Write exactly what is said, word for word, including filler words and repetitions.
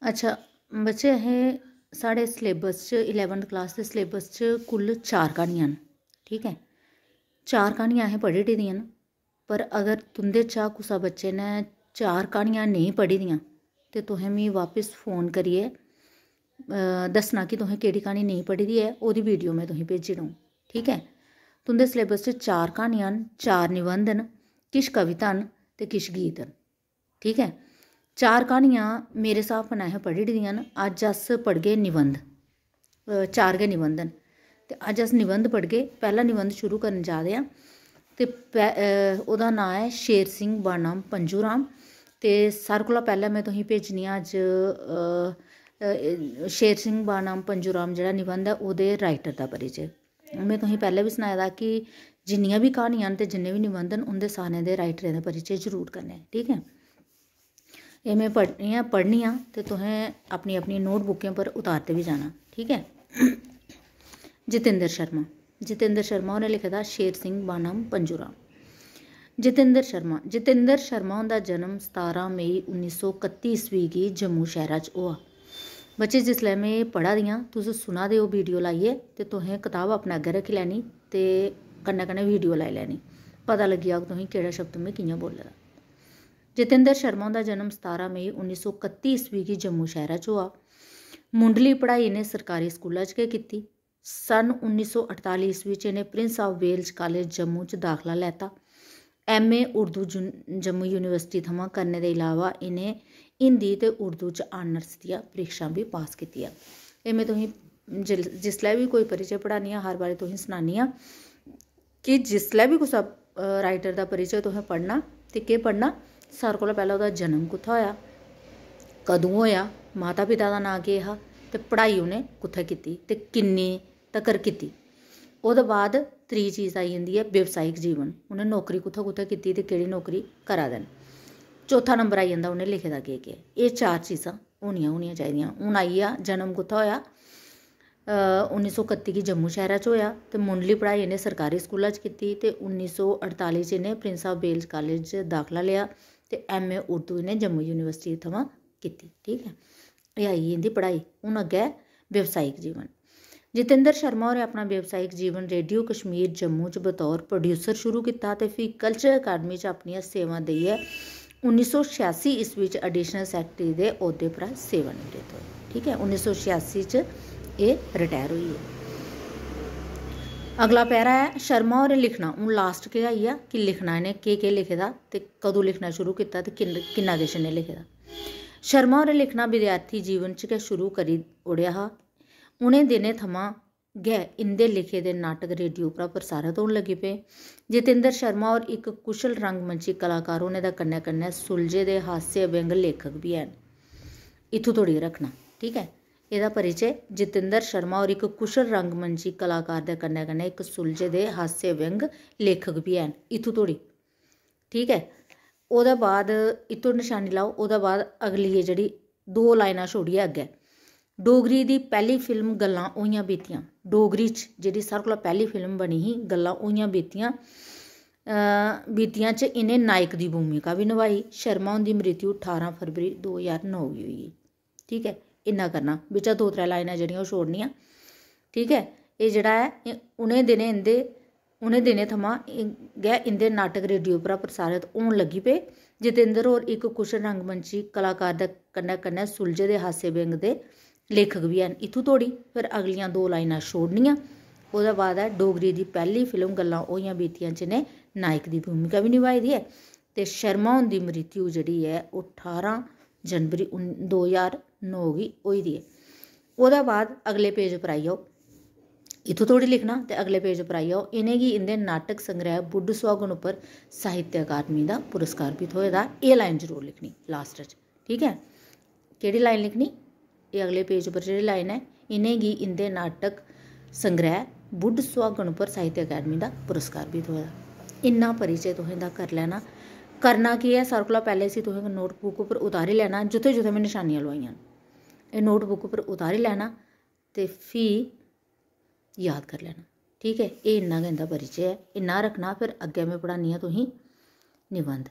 अच्छा बच्चे, असें साढ़े सलेबस च, इलेवंथ क्लास दे सलेबस च कुल चार क्हानियां न। ठीक ऐ, चार क्हानियां असें पढ़ी ओड़ी दियां न। पर अगर तुं'दे चा कुसै बच्चे ने चार क्हानियां नेईं पढ़ी दियां ते तुसें मी बापस फोन करियै दस्सना कि तुसें केह्ड़ी क्हानी नेईं पढ़ी दी ऐ, ओह्दी वीडियो में तुसेंगी भेजी ओड़ङ। ठीक ऐ, तुं'दे सलेबस च चार क्हानियां न, चार निबंध न, किश कविता न ते किश गीत न। ठीक ऐ, चार क्हानियां मेरे स्हाब कन्नै असें पढ़ी ओड़ी दियां न। अज्ज अस पढ़गे निबंध। चार गै निबंध न ते अज्ज अस निबंध पढ़गे। पैह्ला निबंध शुरू करन जा दे आं ते ओह्दा नांऽ ऐ शेर सिंह बानाम पंजू राम। ते सारें कोला पैह्लें में तुसेंगी भेजनी आं अज्ज शेर सिंह बानाम पंजू राम जेह्ड़ा निबंध ऐ, ओह्दे राइटर दा परिचे। में तुसेंगी पैह्लें बी सनाए दा कि जिन्नियां बी क्हानियां न ते जिन्ने बी निबंध न, उं'दे सारें दे राइटरें दा परिचे जरूर करने। ठीक ऐ, एह् में पढ़नियां पढ़नियां ते तुसें अपनी अपनी नोटबुकें पर उतारदे बी जाना। ठीक ऐ, जितेंद्र शर्मा, जितेंद्र शर्मा होरें लिखे दा शेर सिंह बानाम पंजू राम। जितेंद्र शर्मा, जितेंद्र शर्मा हुंदा जन्म सतारां मई उन्नी सौ कत्ती ईस्वी गी जम्मू शैह्रा च होआ। बच्चे, जिसलै में पढ़ा दी आं, तुस सुना दे ओ वीडियो लाइयै, ते तुसें कताब अपने अग्गें रक्खी लैनी ते कन्नै कन्नै वीडियो लाई लैनी। पता लग्गी जाग तुसेंगी केह्ड़ा शब्द में कि'यां बोल्ले दा। जितेंद्र शर्मा हुंदा जन्म सतारां मई उन्नी सौ कत्ती ईस्वी गी जम्मू शैह्रा च होआ। मुंढली पढ़ाई इ'नें सरकारी स्कूला च गै कीती। सन उन्नी सौ अड़ताली ईस्वी च इ'नें Prince of Wales college Jammu च दाखला लैता। M A Urdu Jammu university थमां करने दे इलावा इ'नें हिंदी ते उर्दू च आनर्स दियां परीक्षां बी पास कीतियां। एह् में तुसेंगी जिसलै बी कोई परिचे पढ़ानी आं, हर बारी तुसेंगी सनानी आं कि जिसलै बी कुसै राइटर दा परिचे तुसें पढ़ना ते केह् पढ़ना, सारें कोला पैह्लें ओह्दा जन्म कुत्थै होएआ, कदूं होएआ, माता पिता दा नांऽ केह् हा ते पढ़ाई उ'नें कुत्थै कीती ते किन्नी तक्कर कीती। ओह्दे बाद त्री चीज आई जंदी ऐ व्यावसायिक जीवन, उ'नें नौकरी कुत्थै कुत्थै कीती ते केह्ड़ी नौकरी करा दे न। चौथा नंबर आई जंदा उ'नें लिखे दा केह् केह्। एह् चार चीजां होनियां होनियां चाहिदियां। हून आई गेआ जन्म कुत्थै होएआ। उन्नी सौ कत्ती गी जम्मू शैह्रा च होएआ ते मुंढली पढ़ाई इ'नें सरकारी स्कूला च कीती ते उन्नी सौ अड़ताली च इ'नें प्रिंस ऑफ वेल्स कालेज च दाखला लेआ ते एम ए उर्दू इ'नें जम्मू यूनिवर्सिटी थमां कीती। ठीक ऐ, एह् आई गेई इं'दी पढ़ाई। हून अग्गें व्यावसायिक जीवन। जितेंद्र शर्मा होरें अपना व्यावसायिक जीवन रेडियो कश्मीर जम्मू च बतौर प्रोड्यूसर शुरू कीता ते फ्ही कल्चर अकैडमी च अपनियां सेवां देइयै उन्नी सौ छेआसी ईस्वी च एडिशनल सैक्रेटरी दे औह्दे परा सेवानिवृत्त होए। ठीक ऐ, उन्नी सौ छेआसी च एह् रिटायर होई गे। अगला पैरा ऐ शर्मा होरें लिखना। हून लास्ट केह् आई गेआ कि लिखना इ'नें केह् केह् लिखे दा ते कदूं लिखना शुरू कीता ते किन्ना किश इ'नें लिखे दा। शर्मा होरें लिखना विद्यार्थी जीवन च गै शुरू करी ओड़ेआ हा। उ'नें दिनें थमां गै इं'दे लिखे दे नाटक रेडियो उप्परा प्रसारत होन लगी पे। जितेंद्र शर्मा होर इक कुशल रंगमंची कलाकार होने दे कन्नै कन्नै सुलझे दे हास्य व्यंग लेखक बी हैन। इत्थूं तोड़ी रक्खना, ठीक ऐ। एह्दा परिचय, जितेंद्र शर्मा होर इक कुशल रंगमंची कलाकार दे कन्नै कन्नै इक सुलझे दे हास्य व्यंग लेखक बी हैन। इत्थूं तोड़ी, ठीक ऐ। ओह्दे बाद इत्थूं नशानी लाओ, ओह्दे बाद अगली एह् जेह्ड़ी दो लाइनां छोड़ियै अग्गें, डोगरी दी पैह्ली फिल्म गल्लां होइयां बीतियां, डोगरी च जेह्ड़ी सारें कोला पैह्ली फिल्म बनी ही गल्लां होइयां बीतियां, बीतियां च इ'नें नायक दी भूमिका बी नभाई। शर्मा हुंदी मृत्यु ठारां फरवरी दो ज्हार नौ गी होई गेई। ठीक ऐ, इन्ना करना। बिच्चा दो त्रै लाइनां जेह्ड़ियां ओह् छोड़नियां। ठीक ऐ, एह् जेह्ड़ा ऐ, उ'नें दिनें इं'दे उ'नें दिनें थमां गै इं'दे नाटक रेडियो उप्परा प्रसारत होन लगी पे। जितेंद्र होर इक कुशल रंगमंची कलाकार दे कन्नै कन्नै सुलझे दे हास्य व्यंग दे लेखक बी हैन। इत्थूं तोड़ी फिर अगलियां दो लाइनां छोड़नियां। ओह्दे बाद ऐ डोगरी दी पैह्ली फिल्म गल्लां होइयां बीतियां च इ'नें नायक दी भूमिका बी नभाई दी ऐ। ते शर्मा हुंदी मृत्यु जेह्ड़ी ऐ, ओह् ठारां जनवरी उन दो ज्हार नौ गी होई दी ऐ। ओह्दे बाद अगले पेज पर आई जाओ, इत्थूं तोड़ी लिखना ते अगले पेज पर आई जाओ। इ'नेंगी इं'दे नाटक संग्रैह बुड्ढ सुहागन उप्पर साहित्य अकादमी दा पुरस्कार बी थ्होए दा। एह् लाइन जरूर लिखनी लास्ट च, ठीक ऐ। केह्ड़ी लाइन लिखनी? एह् अगले पेज पर जेह्ड़ी लाइन ऐ, इ'नेंगी इं'दे नाटक संग्रैह बुड्ढ सुहागन उप्पर साहित्य अकैडमी दा पुरस्कार बी थ्होए दा। इन्ना परिचय तुसें इं'दा करी लैना। करना केह् ऐ, सारें कोला पैह्लें इसी तुसें नोटबुक उप्पर उतारी लैना, जित्थै जित्थै में नशानियां लोआइयां न, एह् नोटबुक उप्पर उतारी लैना ते फ्ही याद करी लैना। ठीक ऐ, एह् इन्ना गै इं'दा परिचय ऐ। इन्ना रक्खना, फिर अग्गें में पढ़ानी आं तुसेंगी निबंध।